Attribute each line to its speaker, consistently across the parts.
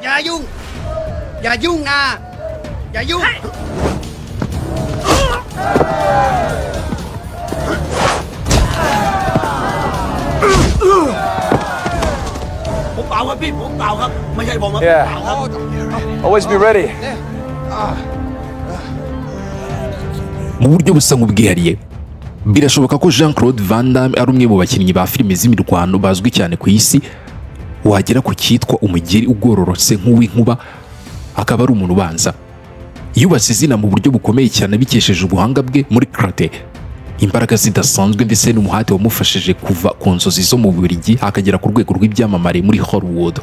Speaker 1: อย่ายุ่ง อย่ายุ่งนะ อย่ายุ่ง
Speaker 2: ผมเปล่าครับพี่ผมเปล่าครับ ไม่ใช่ผมครับ
Speaker 3: Yeah.
Speaker 2: เปล่าครับ
Speaker 3: Always be ready.
Speaker 4: Mu buryo busa nk'ubwihariye, birashoboka ko Jean Claude Van Damme ari umwe mu bakinnyi ba filime z'imirwano bazwi cyane ku isi. Wagera ku cyitwa umugeri ugororotse nk'uw'inkuba, akaba ari umuntu ubanza. Yubatse izina mu buryo bukomeye cyane abikesheje ubuhanga bwe muri karate, imbaraga zidasanzwe ndetse n'umuhate wamufashije kuva ku nzozi zo mu Bubiligi akagera ku rwego rw'ibyamamare muri Hollywood.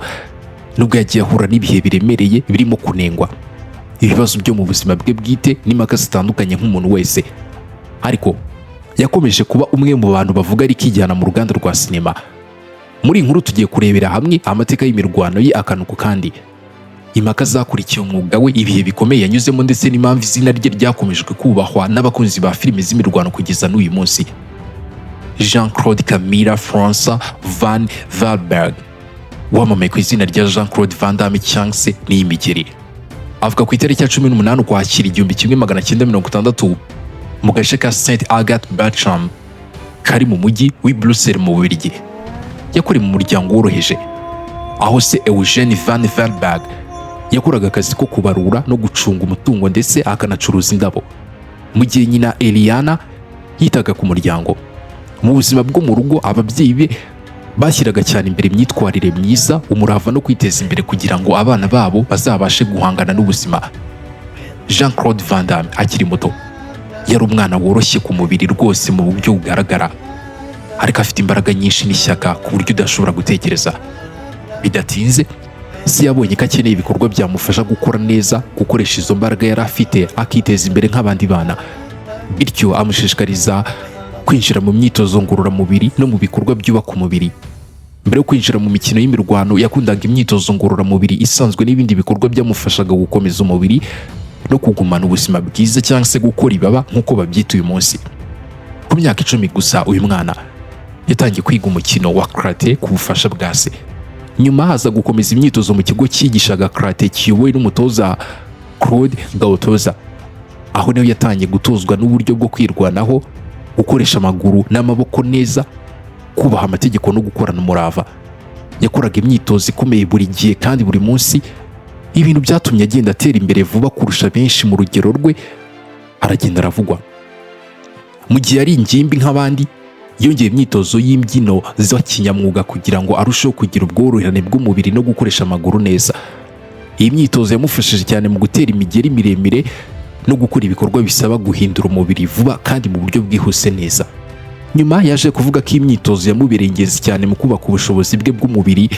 Speaker 4: Nubwo yagiye ahura n'ibihe biremereye birimo kunengwa, ibibazo byo mu buzima bwe bwite n'impaka zitandukanye nk'umuntu wese, ariko yakomeje kuba umwe mu bantu bavuga rikijyana mu ruganda rwa sinema. Muri iyi nkuru tugiye kurebera hamwe amateka y'imirwano ye akantu ku kandi, impaka zakurikiye umwuga we, ibihe bikomeye yanyuzemo ndetse n'impamvu izina rye ryakomejwe kubahwa n'abakunzi ba filime z'imirwano kugeza n'uyu munsi. Jean Claude Camilla Francois Van Valberg, wamamaye ku izina rya Jean Claude Van Damme cyangwa se Niyimigeri, avuka ku itariki ya 18 Ukwakira 1960 mu gace ka Saint Agathe Bertram kari mu mujyi w'i Bruxelles mu Bubiligi. Yakuriye mu muryango woroheje, aho se Eugene Van Valberg yakoraga akazi ko kubarura no gucunga umutungo ndetse akanacuruza indabo, mu gihe nyina Eliana yitaga ku muryango. Mu buzima bwo mu rugo, ababyeyi be bashyiraga cyane imbere imyitwarire myiza, umurava no kwiteza imbere kugira ngo abana babo bazabashe guhangana n'ubuzima. Jean Claude Van Damme akiri muto yari umwana woroshye ku mubiri rwose mu buryo bugaragara, ariko afite imbaraga nyinshi n'ishyaka ku buryo udashobora gutekereza. Bidatinze se yabonye ko akeneye ibikorwa byamufasha gukora neza, gukoresha izo mbaraga yari afite akiteza imbere nk'abandi bana, bityo amushishikariza kwinjira mu myitozo ngororamubiri no mu bikorwa byubaka umubiri. Mbere yo kwinjira mu mikino y'imirwano, yakundaga imyitozo ngororamubiri isanzwe n'ibindi bikorwa byamufashaga gukomeza umubiri no kugumana ubuzima bwiza, cyangwa se gukora ibaba nk'uko babyita uyu munsi. Ku myaka 10 gusa, uyu mwana yatangiye kwiga umukino wa karate ku bufasha bwa se. Nyuma aza gukomeza imyitozo mu kigo cyigishaga karate kiyobowe n'umutoza Claude Gautoza, aho nawe yatangiye gutozwa n'uburyo bwo kwirwanaho, gukoresha amaguru n'amaboko neza, kubaha amategeko no gukorana umurava. Yakoraga imyitozo ikomeye buri gihe kandi buri munsi, ibintu byatumye agenda atera imbere vuba kurusha benshi mu rugero rwe, aragenda aravugwa. Mu gihe yari ingimbi nk'abandi, yongeye imyitozo y'imbyino za kinyamwuga kugira ngo arusheho kugira ubworoherane bw'umubiri no gukoresha amaguru neza. Iyi myitozo yamufashije cyane mu gutera imigeri miremire no gukora ibikorwa bisaba guhindura umubiri vuba kandi mu buryo bwihuse neza. Nyuma yaje kuvuga ko imyitozo yamubereye ingenzi cyane mu kubaka ubushobozi bwe bw'umubiri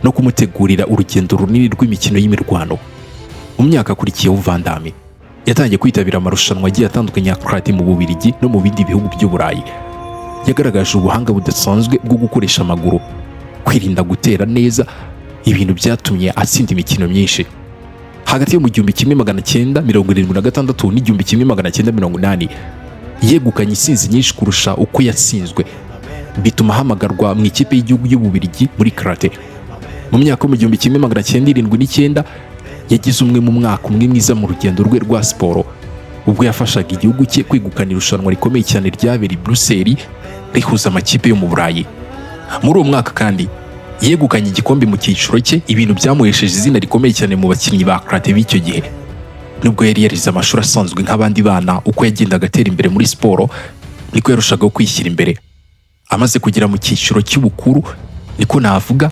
Speaker 4: no kumutegurira urugendo runini rw'imikino y'imirwano. Mu myaka akurikiyeho, Van Damme yatangiye kwitabira amarushanwa agiye atandukanye ya karate mu Bubiligi no mu bindi bihugu by'Uburayi. Yagaragaje ubuhanga budasanzwe bwo gukoresha amaguru, kwirinda gutera neza, ibintu byatumye atsinda imikino myinshi. Hagati yo mu 1976 n'1980 yegukanye intsinzi nyinshi kurusha uko yatsinzwe, bituma ahamagarwa mu ikipe y'igihugu y'Ububiligi muri karate. Mu myaka yo mu 1979 yagize umwe mu mwaka umwe mwiza mu rugendo rwe rwa siporo, ubwo yafashaga igihugu cye kwegukana irushanwa rikomeye cyane ryabereye i Buruseli rihuza amakipe yo mu Burayi. Muri uwo mwaka kandi yegukanye igikombe mu cyiciro cye, ibintu byamuhesheje izina rikomeye cyane mu bakinnyi ba karate b'icyo gihe. Nubwo yari yarize amashuri asanzwe nk'abandi bana, uko yagendaga atera imbere muri siporo niko yarushagaho kwishyira imbere. Amaze kugera mu cyiciro cy'ubukuru, niko navuga,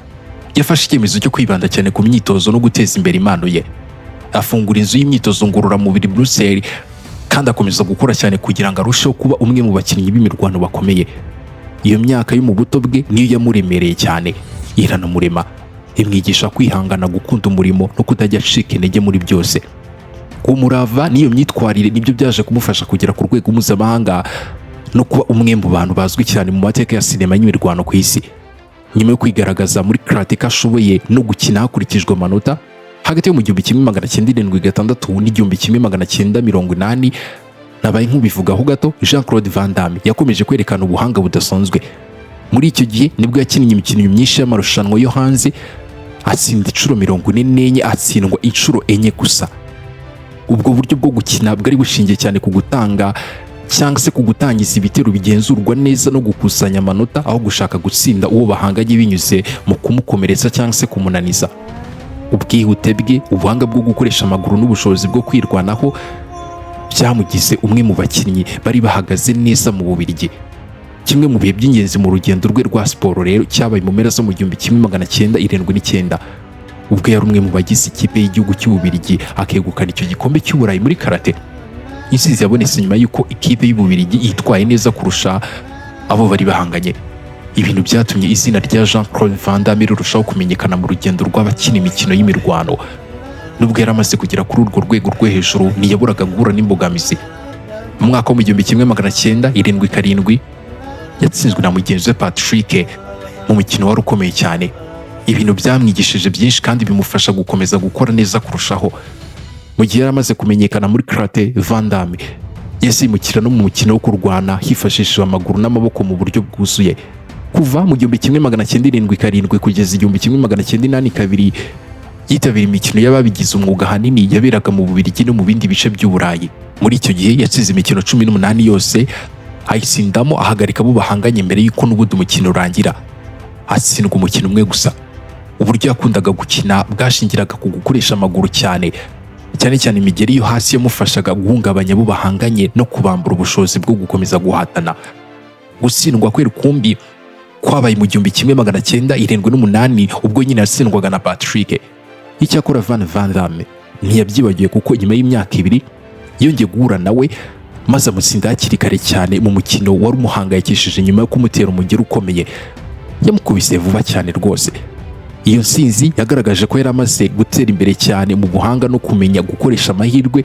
Speaker 4: yafashe icyemezo cyo kwibanda cyane ku myitozo no guteza imbere impano ye. Afungura inzu y'imyitozo ngororamubiri Bruxelles kandi akomeza gukora cyane kugira ngo arusheho kuba umwe mu bakinnyi b'imirwano bakomeye. Iyo myaka yo mu buto bwe niyo yamuremereye cyane, iranamurema, imwigisha kwihangana, gukunda umurimo no kutajya acika intege muri byose. Umurava n'iyo myitwarire nibyo byaje kumufasha kugera ku rwego mpuzamahanga no kuba umwe mu bantu bazwi cyane mu mateka ya sinema y'imirwano ku isi. Nyuma yo kwigaragaza muri karate ko ashoboye no gukina hakurikijwe amanota, hagati yo mu 1976 n'1980, nabaye nk'ubivugaho gato, Jean Claude Van Damme yakomeje kwerekana ubuhanga budasanzwe. Muri icyo gihe nibwo yakinnye imikino myinshi y'amarushanwa yo hanze, Atsinda inshuro 44, atsindwa inshuro 4 gusa. Ubwo buryo bwo gukina bwari bushingiye cyane ku gutanga cyangwa se ku gutangiza ibitero bigenzurwa neza no gukusanya amanota, aho gushaka gutsinda uwo bahanganye binyuze mu kumukomeretsa cyangwa se kumunaniza. Ubwihute bwe, ubuhanga bwo gukoresha amaguru n'ubushobozi bwo kwirwanaho byamugize umwe mu bakinnyi bari bahagaze neza mu Bubiligi. Kimwe mu bihe by'ingenzi mu rugendo rwe rwa siporo rero cyabaye mu mpera zo mu 1979, ubwo yari umwe mu bagize ikipe y'igihugu cy'Ububiligi, akegukana icyo gikombe cy'Uburayi muri karate. Intsinzi yabonetse nyuma y'uko ikipe y'Ububiligi yitwaye neza kurusha abo bari bahanganye, ibintu byatumye izina rya Jean Claude Van Damme rirushaho kumenyekana mu rugendo rw'abakina imikino y'imirwano. Nubwo yari amaze kugera kuri urwo rwego rwo hejuru, ntiyaburaga guhura n'imbogamizi. Mu mwaka wo mu 1977 yatsinzwe na mugenzi we Patrick mu mukino wari ukomeye cyane, ibintu byamwigishije byinshi kandi bimufasha gukomeza gukora neza kurushaho. Mu gihe yari amaze kumenyekana muri karate, Van Damme yazimukira no mu mukino wo kurwana hifashishijwe amaguru n'amaboko mu buryo bwuzuye. Kuva mu 1977 kugeza 1982 yitabira imikino y'ababigize umwuga, ahanini yaberaga mu Bubiligi no mu bindi bice by'Uburayi. Muri icyo gihe yatsinze imikino 18 yose, ayitsindamo ahagarika abo bahanganye mbere y'uko n'ubundi umukino urangira, atsindwa umukino umwe gusa. Uburyo yakundaga gukina bwashingiraga ku gukoresha amaguru cyane, cyane cyane imigeri yo hasi yamufashaga guhungabanya abo bahanganye no kubambura ubushobozi bwo gukomeza guhatana. Gutsindwa kwe rukumbi kwabaye mu 1978, ubwo nyine yatsindwaga na Patrick. Icyakora Van Damme ntiyabyibagiwe, kuko nyuma y'imyaka 2 yongeye guhura nawe maze amutsinda hakiri kare cyane mu mukino wari umuhangayikishije. Nyuma yo kumutera umugeri ukomeye, yamukubise vuba cyane rwose. Iyo nsinzi yagaragaje ko yari amaze gutera imbere cyane mu buhanga no kumenya gukoresha amahirwe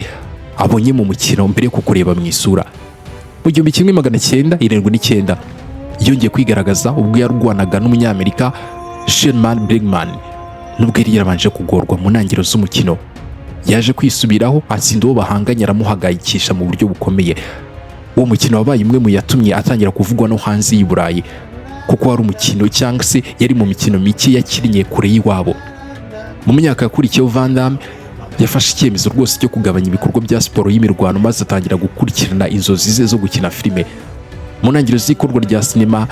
Speaker 4: abonye mu mukino mbere yo kukureba mu isura. Mu 1979 yongeye kwigaragaza ubwo yarwanaga n'Umunyamerika Sherman Bregman. Nubwo yari yarabanje kugorwa mu ntangiriro z'umukino, yaje kwisubiraho, atsinda uwo bahanganye, aramuhangayikisha mu buryo bukomeye. Uwo mukino wabaye umwe mu yatumye atangira kuvugwa no hanze y'i Burayi, kuko wari umukino cyangwa se yari mu mikino mike yakinnye kure y'iwabo. Mu myaka yakurikiyeho, Van Damme yafashe icyemezo rwose cyo kugabanya ibikorwa bya siporo y'imirwano, maze atangira gukurikirana inzozi ze zo gukina filime. Mu ntangiriro z'ikorwa rya sinema,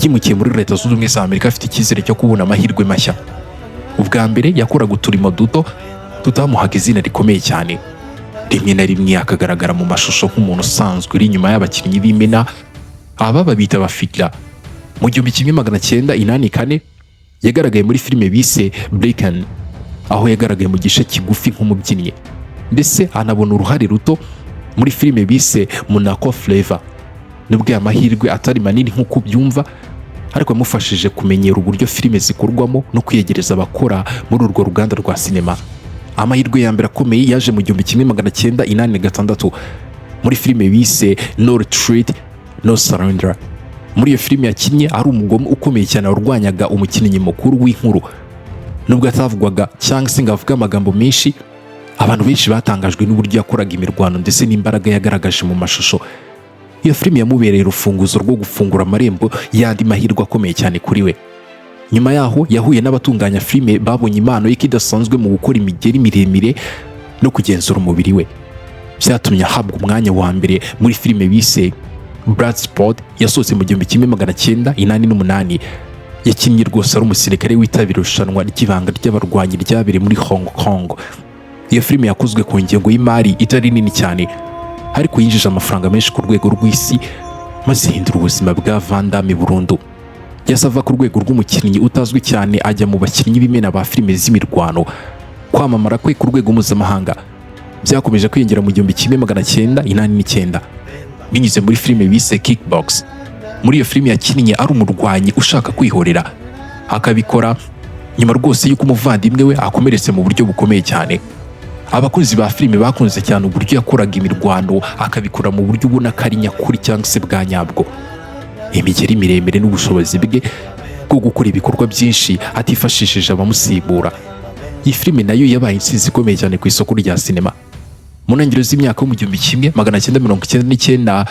Speaker 4: yimukiye muri Leta Zunze Ubumwe za Amerika afite icyizere cyo kubona amahirwe mashya. Ubwa mbere yakoraga uturimo duto tutamuhaga izina rikomeye cyane, rimwe na rimwe akagaragara mu mashusho nk'umuntu usanzwe uri inyuma y'abakinnyi b'imena, aba babita abafigira. Mu 1984 yagaragaye muri filime bise Breakin', aho yagaragaye mu gice kigufi nk'umubyinnyi, ndetse anabona uruhare ruto muri filime bise Monaco Flavor. Nubwo aya mahirwe atari manini nk'uko ubyumva, ariko yamufashije kumenyera uburyo filime zikorwamo no kwiyegereza abakora muri urwo ruganda rwa sinema. Amahirwe ya mbere akomeye yaje mu 1986 muri filime bise No Retreat No Surrender. Muri iyo filime yakinnye ari umugome ukomeye cyane warwanyaga umukinnyi mukuru w'inkuru. Nubwo atavugwaga cyangwa se ngo avuge amagambo menshi, abantu benshi batangajwe n'uburyo yakoraga imirwano ndetse n'imbaraga yagaragaje mu mashusho. Iyo filime yamubereye urufunguzo rwo gufungura amarembo y'andi mahirwe akomeye cyane kuri we. Nyuma yaho yahuye n'abatunganya filime babonye impano ye idasanzwe mu gukora imigeri miremire no kugenzura umubiri we. Byatumye ahabwa umwanya wa mbere muri filime bise Bloodsport yasohotse mu 1988. Yakinnye rwose ari umusirikare witabira irushanwa ry'ibanga ry'abarwanyi ryabereye muri Hong Kong. Iyo filime yakozwe ku ngengo y'imari itari nini cyane, ariko yinjije amafaranga menshi ku rwego rw'isi, maze ihindura ubuzima bwa Van Damme burundu. Yahise ava ku rwego rw'umukinnyi utazwi cyane ajya mu bakinnyi b'imena ba filime z'imirwano. Kwamamara kwe ku rwego mpuzamahanga byakomeje kwiyongera mu 1989 binyuze muri filime bise Kickbox. Muri iyo filime yakinnye ari umurwanyi ushaka kwihorera, akabikora nyuma rwose y'uko umuvandimwe we akomeretse mu buryo bukomeye cyane. Abakunzi ba filime bakunze cyane uburyo yakoraga imirwano, akabikora mu buryo ubona ko ari nyakuri cyangwa se bwa nyabwo, imigeri miremire n'ubushobozi bwe bwo gukora ibikorwa byinshi atifashishije abamusimbura. Iyi filime nayo yabaye intsinzi ikomeye cyane ku isoko rya sinema. Mu ntangiriro z'imyaka yo mu 1999,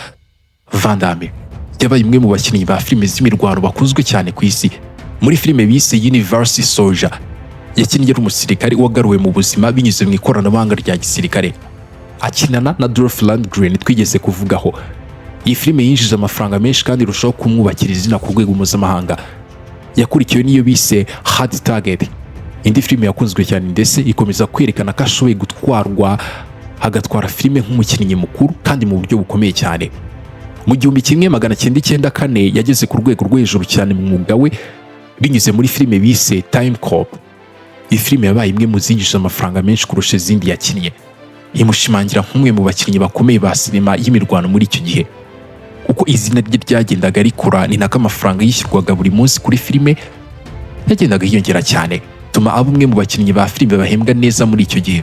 Speaker 4: Van Damme yabaye umwe mu bakinnyi ba filime z'imirwano bakunzwe cyane ku isi. Muri filime bise Universe Soldier. Yakinnye ari umusirikare wagaruwe mu buzima binyuze mu ikoranabuhanga rya gisirikare, akinana na Dolph Lundgren twigeze kuvugaho. Iyi filime yinjije amafaranga menshi kandi irushaho kumwubakira izina ku rwego mpuzamahanga. Yakurikiwe n'iyo bise Hard Target, indi filime yakunzwe cyane, ndetse ikomeza kwerekana ko ashoboye gutwarwa agatwara filime nk'umukinnyi mukuru kandi mu buryo bukomeye cyane. Mu 1994 yageze ku rwego rwo hejuru cyane mu mwuga we binyuze muri filime bise Timecop. Iyi filime yabaye imwe mu zinjije amafaranga menshi kurusha izindi yakinnye, imushimangira nk'umwe mu bakinnyi bakomeye ba sinema y'imirwano muri icyo gihe. Uko izina rye ryagendaga rikura, ni nako amafaranga yishyurwaga buri munsi kuri filime yagendaga yiyongera cyane, tuma aba umwe mu bakinnyi ba filime bahembwa neza muri icyo gihe.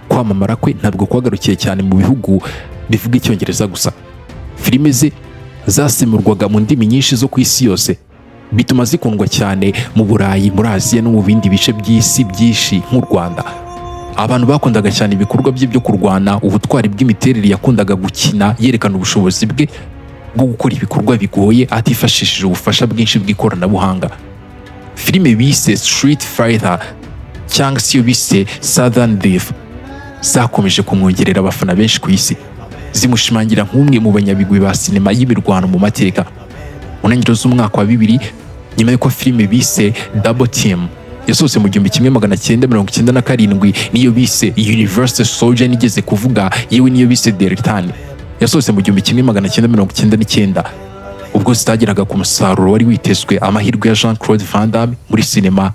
Speaker 4: Kwamamara kwe ntabwo kwagarukiye cyane mu bihugu bivuga Icyongereza gusa. Filime ze zasemurwaga mu ndimi nyinshi zo ku isi yose, bituma zikundwa cyane mu Burayi, muri Aziya no mu bindi bice by'isi byinshi nk'u Rwanda. Abantu bakundaga cyane ibikorwa bye byo kurwana, ubutwari bw'imiterere yakundaga gukina yerekana ubushobozi bwe bwo gukora ibikorwa bigoye atifashishije ubufasha bwinshi bw'ikoranabuhanga. Filime bise Street Fighter cyangwa se iyo bise Sudden Death zakomeje kumwongerera abafana benshi ku isi, zimushimangira nk'umwe mu banyabigwi ba sinema y'imirwano mu mateka. Mu ntangiriro z'umwaka wa 2000, nyuma y'uko filime bise Double Team yasohotse mu 1997 niyo bise Universal Soldier nigeze kuvuga, yewe niyo bise The Return yasohotse mu 1999, ubwo zitageraga ku musaruro wari witezwe, amahirwe ya Jean Claude Van Damme muri sinema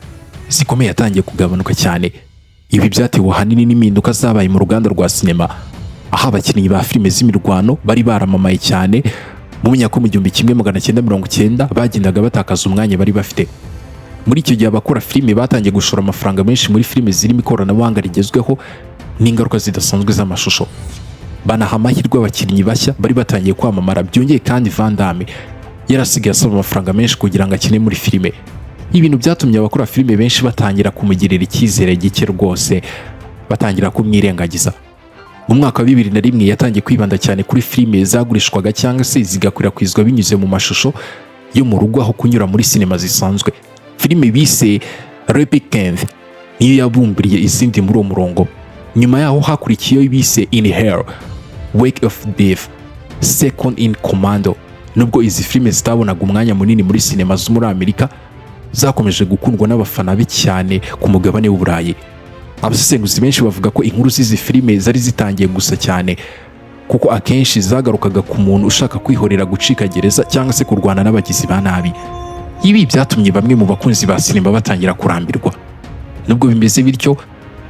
Speaker 4: zikomeye yatangiye kugabanuka cyane. Ibi byatewe ahanini n'impinduka zabaye mu ruganda rwa sinema, aho abakinnyi ba filime z'imirwano bari baramamaye cyane mu myaka mu 1990 bagendaga batakaza umwanya bari bafite. Muri icyo gihe, abakora filime batangiye gushora amafaranga menshi muri filime zirimo ikoranabuhanga rigezweho n'ingaruka zidasanzwe z'amashusho, banaha amahirwe abakinnyi bashya bari batangiye kwamamara. Byongeye kandi, Van Damme yarasigaye asaba amafaranga menshi kugira ngo akine muri filime, ibintu byatumye abakora filime benshi batangira kumugirira icyizere gike rwose, batangira kumwirengagiza. Mu mwaka wa 2001 yatangiye kwibanda cyane kuri filime zagurishwaga cyangwa se zigakwirakwizwa binyuze mu mashusho yo mu rugo aho kunyura muri sinema zisanzwe. Filime bise Replicant niyo yabumburiye izindi muri uwo murongo. Nyuma yaho hakurikiyeho bise In Hell, Wake of Death, Second in Commando. Nubwo izi filime zitabonaga umwanya munini muri sinema zo muri Amerika, zakomeje gukundwa n'abafana be cyane ku mugabane w'Uburayi. Abasesenguzi benshi bavuga ko inkuru z'izi filime zari zitangiye gusa cyane, kuko akenshi zagarukaga ku muntu ushaka kwihorera gucika gereza cyangwa se kurwana n'abagizi ba nabi. Ibi byatumye bamwe mu bakunzi ba sinema batangira kurambirwa. Nubwo bimeze bityo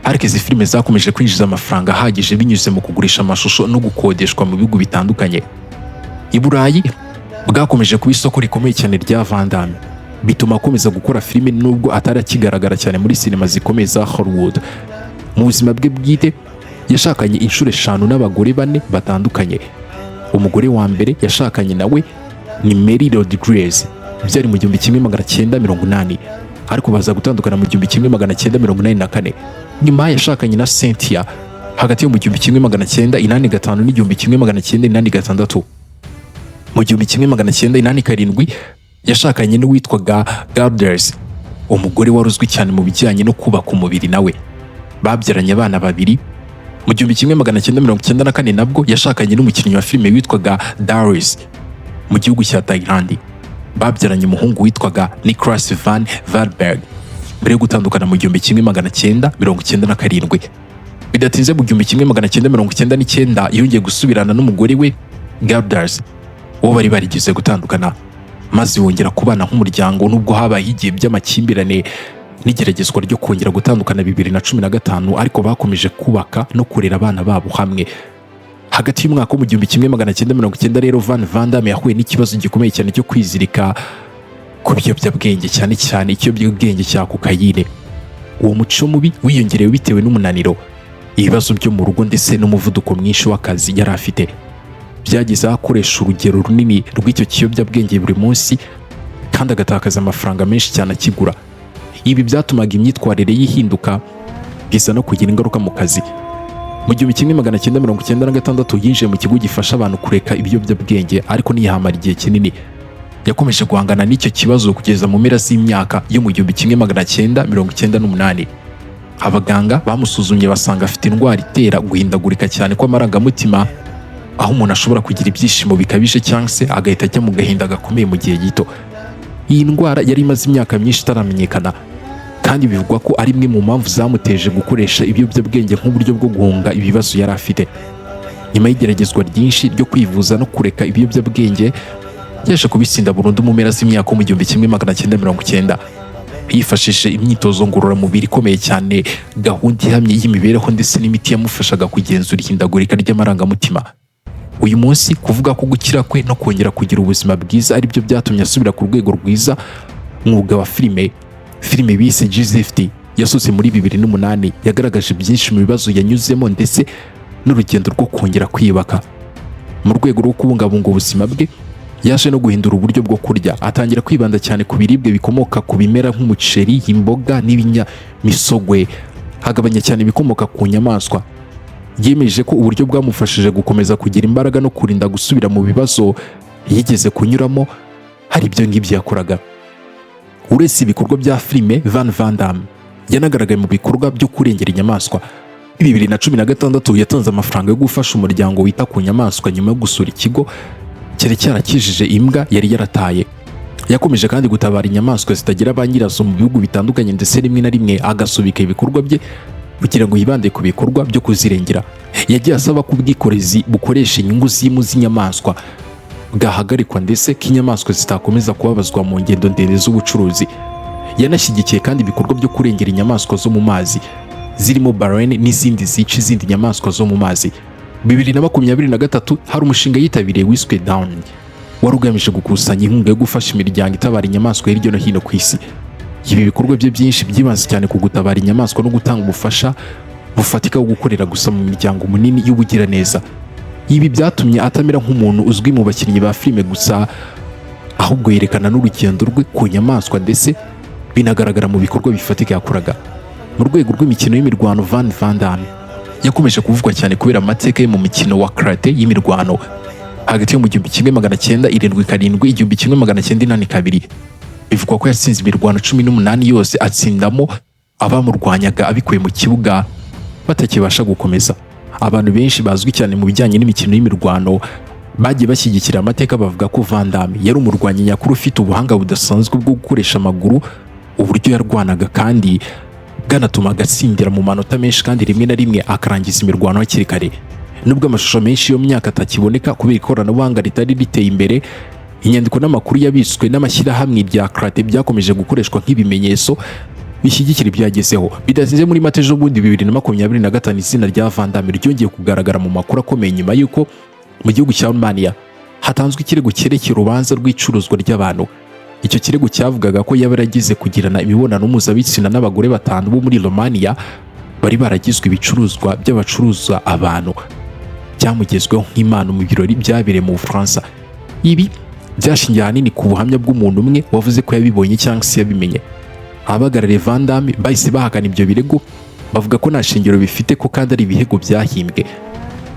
Speaker 4: ariko, izi filime zakomeje kwinjiza amafaranga ahagije binyuze mu kugurisha amashusho no gukodeshwa mu bihugu bitandukanye. I Burayi bwakomeje kuba isoko rikomeye cyane rya Van Damme, bituma akomeza gukora filime nubwo atari akigaragara cyane muri sinema zikomeye za Hollywood. Mu buzima bwe bwite, yashakanye inshuro eshanu n'abagore bane batandukanye. Umugore wa mbere yashakanye nawe ni Mary Rodriguez, byari mu 1980, ariko baza gutandukana mu 1984. Nyuma yashakanye na Cynthia hagati yo mu 1985 n'1986. Mu 1987 yashakanye n'uwitwaga Garders, umugore wari uzwi cyane mu bijyanye no kubaka umubiri, nawe babyaranye abana babiri. Mu 1994 nabwo yashakanye n'umukinnyi wa filime witwaga Darius mu gihugu cya Thailand, babyaranye umuhungu witwaga Nicholas Van Valberg, mbere yo gutandukana mu 1997. Bidatinze, mu 1999 yongeye gusubirana n'umugore we Garders, uwo bari barigeze gutandukana, maze bongera kubana nk'umuryango, nubwo habaye igihe by'amakimbirane n'igeragezwa ryo kongera gutandukana 2015, ariko bakomeje kubaka no kurera abana babo hamwe. Hagati y'umwaka wo mu 1990 rero, Van Van Damme yahuye n'ikibazo gikomeye cyane cyo kwizirika ku biyobyabwenge, cyane cyane ikiyobyabwenge cya kokayine. Uwo muco mubi wiyongerewe bitewe n'umunaniro, ibibazo byo mu rugo ndetse n'umuvuduko mwinshi w'akazi yari afite. Byageze aho akoresha urugero runini rw'icyo kiyobyabwenge buri munsi kandi agatakaza amafaranga menshi cyane akigura. Ibi byatumaga imyitwarire ye ihinduka, biza no kugira ingaruka mu kazi. Mu 1996 yinjiye mu kigo gifasha abantu kureka ibiyobyabwenge, ariko ntiyahamara igihe kinini. Yakomeje guhangana n'icyo kibazo kugeza mu mpera z'imyaka yo mu 1998. Abaganga bamusuzumye basanga afite indwara itera guhindagurika cyane kw'amarangamutima, aho umuntu ashobora kugira ibyishimo bikabije cyangwa se agahita ajya mu gahinda gakomeye mu gihe gito. Iyi ndwara yari imaze imyaka myinshi itaramenyekana, kandi bivugwa ko ari imwe mu mpamvu zamuteje gukoresha ibiyobyabwenge nk'uburyo bwo guhunga ibibazo yari afite. Nyuma y'igeragezwa ryinshi ryo kwivuza no kureka ibiyobyabwenge, yaje kubitsinda burundu mu mpera z'imyaka yo mu 1990, yifashishije imyitozo ngororamubiri ikomeye cyane, gahunda ihamye y'imibereho ndetse n'imiti yamufashaga kugenzura ihindagurika ry'amarangamutima. Uyu munsi, kuvuga ko gukira kwe no kongera kugira ubuzima bwiza ari byo byatumye asubira ku rwego rwiza mwuga wa filime. Filime bise G50 yasohotse muri 2008 yagaragaje byinshi mu bibazo yanyuzemo ndetse n'urugendo rwo kongera kwiyubaka. Mu rwego rwo kubungabunga ubuzima bwe, yaje no guhindura uburyo bwo kurya, atangira kwibanda cyane ku biribwa bikomoka ku bimera nk'umuceri, imboga n'ibinyamisogwe, agabanya cyane ibikomoka ku nyamaswa. Yemeje ko uburyo bwamufashije gukomeza kugira imbaraga no kurinda gusubira mu bibazo yigeze kunyuramo hari ibyo ngibyo yakoraga. Uretse ibikorwa bya filime, Van Damme yanagaragaye mu bikorwa byo kurengera inyamaswa. 2016 yatanze amafaranga yo gufasha umuryango wita ku nyamaswa nyuma yo gusura ikigo cyari cyarakijije imbwa yari yarataye. Yakomeje kandi gutabara inyamaswa zitagira ba nyirazo mu bihugu bitandukanye, ndetse rimwe na rimwe agasubika ibikorwa bye kugira ngo yibande ku bikorwa byo kuzirengera. Yagiye asaba ko ubwikorezi bukoresha inyungu z'impu z'inyamaswa bwahagarikwa, ndetse ko inyamaswa zitakomeza kubabazwa mu ngendo ndende z'ubucuruzi. Yanashyigikiye kandi ibikorwa byo kurengera inyamaswa zo mu mazi zirimo baleine n'izindi zica izindi nyamaswa zo mu mazi. 2023 hari umushinga yitabiriye wiswe Dawn, wari ugamije gukusanya inkunga yo gufasha imiryango itabara inyamaswa hirya no hino ku isi. Ibi bikorwa bye byinshi byibanze cyane ku gutabara inyamaswa no gutanga ubufasha bufatika wo gukorera gusa mu miryango munini y'ubugiraneza. Ibi byatumye atamera nk'umuntu uzwi mu bakinnyi ba filime gusa, ahubwo yerekana n'urugendo rwe ku nyamaswa, ndetse binagaragara mu bikorwa bifatika yakoraga. Mu rwego rw'imikino y'imirwano, Van Damme yakomeje kuvugwa cyane kubera amateka ye mu mikino wa karate y'imirwano hagati yo mu 1977, 1982. Bivugwa ko yatsinze imirwano 18 yose, atsindamo abamurwanyaga abikuye mu kibuga batakibasha gukomeza. Abantu benshi bazwi cyane mu bijyanye n'imikino y'imirwano bagiye bashyigikira amateka, bavuga ko Van Damme yari umurwanyi nyakuri ufite ubuhanga budasanzwe bwo gukoresha amaguru. Uburyo yarwanaga kandi bwanatumaga atsindira mu manota menshi, kandi rimwe na rimwe akarangiza imirwano hakiri kare. Nubwo amashusho menshi yo myaka atakiboneka kubera ikoranabuhanga ritari riteye imbere, inyandiko n'amakuru yabitswe n'amashyirahamwe rya karate byakomeje gukoreshwa nk'ibimenyetso bishyigikira ibyagezeho. Bidatinze, muri Mata ejo bundi 2025, izina rya Van Damme ryongeye kugaragara mu makuru akomeye nyuma y'uko mu gihugu cya Romania hatanzwe ikirego cyerekeye urubanza rw'icuruzwa ry'abantu. Icyo kirego cyavugaga ko yaba yaragize kugirana imibonano mpuzabitsina n'abagore batanu bo muri Romania bari baragizwe ibicuruzwa by'abacuruza abantu, byamugezweho nk'impano mu birori byabereye mu Bufaransa. Ibi byashingiye ahanini ku buhamya bw'umuntu umwe wavuze ko yabibonye cyangwa se yabimenye. Abahagarariye Van Damme bahise bahakana ibyo birego, bavuga ko nta shingiro bifite, ko kandi ari ibihego byahimbwe.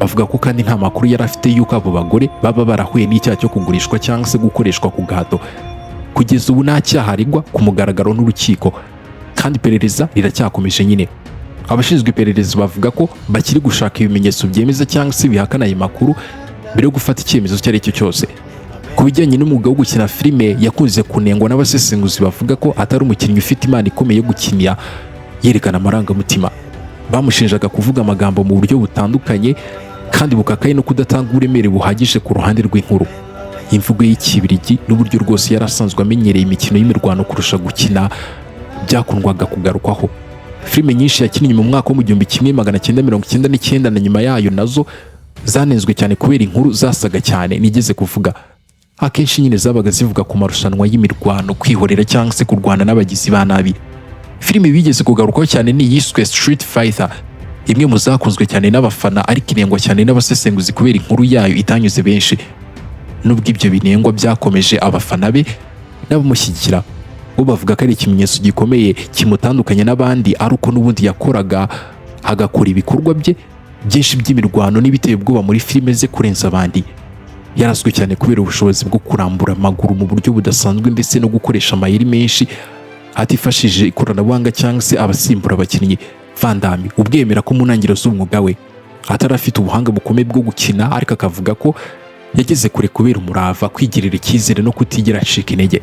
Speaker 4: Bavuga ko kandi nta makuru yari afite y'uko abo bagore baba barahuye n'icyaha cyo kugurishwa cyangwa se gukoreshwa ku gahato. Kugeza ubu nta cyaha aregwa ku mugaragaro n'urukiko, kandi iperereza riracyakomeje nyine. Abashinzwe iperereza bavuga ko bakiri gushaka ibimenyetso byemeza cyangwa se bihakana ayo makuru mbere yo gufata icyemezo icyo ari cyo cyose. Ku bijyanye n'umwuga wo gukina filime, yakunze kunengwa n'abasesenguzi bavuga ko atari umukinnyi ufite impano ikomeye yo gukinira yerekana amarangamutima. Bamushinjaga kuvuga amagambo mu buryo butandukanye kandi bukakaye no kudatanga uburemere buhagije ku ruhande rw'inkuru. Imvugo y'ikibirigi n'uburyo rwose yari asanzwe amenyereye imikino y'imirwano kurusha gukina byakundwaga kugarukwaho. Filime nyinshi yakinnye mu mwaka wo mu 1999 na nyuma yayo nazo zanenzwe cyane kubera inkuru zasaga cyane nigeze kuvuga. Akenshi nyine zabaga zivuga ku marushanwa y'imirwano, kwihorera cyangwa se kurwana n'abagizi ba nabi. Filime bigeze kugarukwaho cyane ni iyiswe Street Fighter, imwe mu zakunzwe cyane n'abafana ariko inengwa cyane n'abasesenguzi kubera inkuru yayo itanyuze benshi. Nubwo ibyo binengwa byakomeje, abafana be n'abamushyigikira bo bavuga ko ari ikimenyetso gikomeye kimutandukanya n'abandi, ari uko n'ubundi yakoraga agakora ibikorwa bye byinshi by'imirwano n'ibiteye ubwoba muri filime ze kurenza abandi. Yarazwi cyane kubera ubushobozi bwo kurambura amaguru mu buryo budasanzwe ndetse no gukoresha amayeri menshi atifashishije ikoranabuhanga cyangwa se abasimbura abakinnyi. Van Damme ubwemera ko mu ntangiriro z'umwuga we atari afite ubuhanga bukomeye bwo gukina, ariko akavuga ko yageze kure kubera umurava, kwigirira icyizere no kutigera acika intege.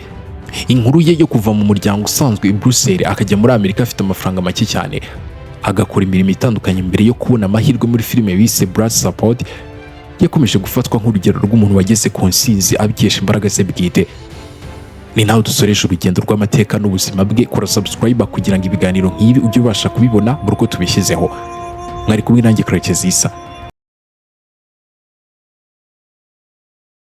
Speaker 4: Inkuru ye yo kuva mu muryango usanzwe i Bruxelles akajya muri Amerika afite amafaranga make cyane, agakora imirimo itandukanye mbere yo kubona amahirwe muri filime bise Bloodsport, yakomeje gufatwa nk'urugero rw'umuntu wageze ku nsinzi abikesha imbaraga ze bwite. Ni nawe dusoreje urugendo rw'amateka n'ubuzima bwe. Kora subscribe kugira ngo ibiganiro nk'ibi ujye ubasha kubibona buri uko tubishyizeho. Mwari kumwe nanjye Karekezi Isa.